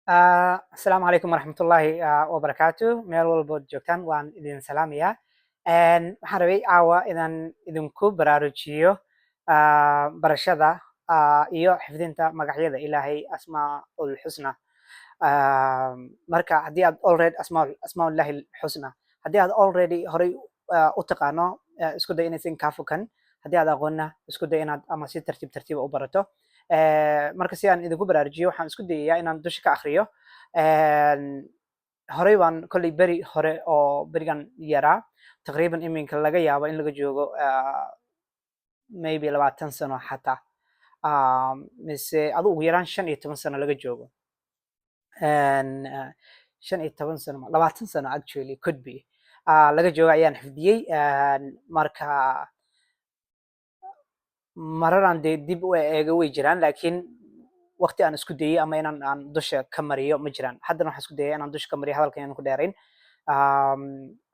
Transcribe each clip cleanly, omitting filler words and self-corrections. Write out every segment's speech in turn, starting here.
Asalaamu calaykum waraxmatullaahi wabarakaatu. Meel walbood joogtaan waan idin salaamayaa. Waxaan rabay caawa inaan idinku baraarujiyo barashada iyo xifdinta magacyada Ilaahay, asmaaul xusna. Marka haddii aad already asmaullahi xusna, haddii aad already horey u taqaano, isku day inaysan kaa fukan. Haddii aad aqoonna, isku day inaad ama si tartiib tartiiba u barato. Marka si aan idinku baraarujiyo, waxaan isku dayayaa inaan dusha ka akhriyo. Horey baan kolley beri hore oo berigan yaraa, taqriiban iminka laga yaabo in laga joogo maybe 20 sano xataa, mise adu ugu yaraan 15 sano laga joogo, 15 sano, 20 sano actually could be laga joogo ayaan xifdiyey. Marka mararaan dee dib u eego way jiraan, laakiin waqti aan isku dayey ama inaan aan dusha ka mariyo ma jiraan. Haddana waxaan isku dayay inaan dusha ka mariyo, hadalkan inaan ku dheerayn.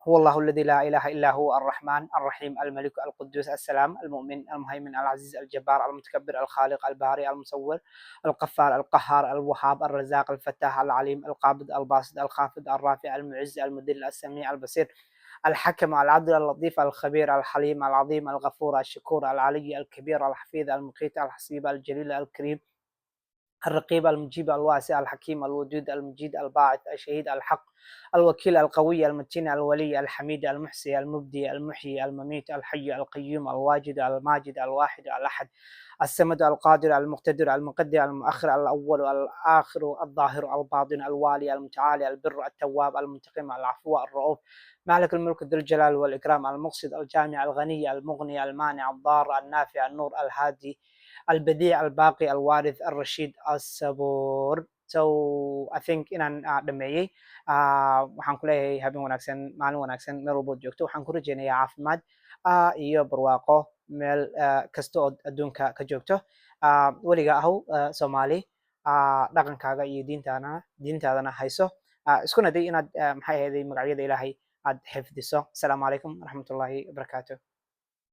هو الله الذي لا إله إلا هو، الرحمن الرحيم، الملك القدوس السلام المؤمن المهيمن العزيز الجبار المتكبر الخالق البارئ المصور الغفار القهار الوهاب الرزاق الفتاح العليم القابض الباسط الخافض الرافع المعز المذل السميع البصير الحكم العدل اللطيف الخبير الحليم العظيم الغفور الشكور العلي الكبير الحفيظ المقيت الحسيب الجليل الكريم الرقيب المجيب الواسع الحكيم الودود المجيد الباعث الشهيد الحق الوكيل القوي المتين الولي الحميد المحصي المبدي المحيي المميت الحي القيوم الواجد الماجد الواحد الأحد الصمد القادر المقتدر المقدم المؤخر الأول الآخر الظاهر الباطن الوالي المتعالي البر التواب المنتقم العفو الرؤوف مالك الملك ذو الجلال والإكرام المقسط الجامع الغني المغني المانع الضار النافع النور الهادي البديع الباقي الوارث الرشيد الصبور. So I think inaan dhameeyey. Waxaan ku leeyahay habeen wanaagsan, maalin wanaagsan, meel walbood joogto. Waxaan ku rajeynayaa caafimaad iyo barwaaqo meel kasta ood adduunka ka joogto. Weliga ahow Soomaali, dhaqankaaga iyo diintaadana hayso. Iskuna day inaad maxay ahayday magacyada Ilaahay aad xifdiso. Asalaamu calaykum waraxmatullaahi wabarakaatu.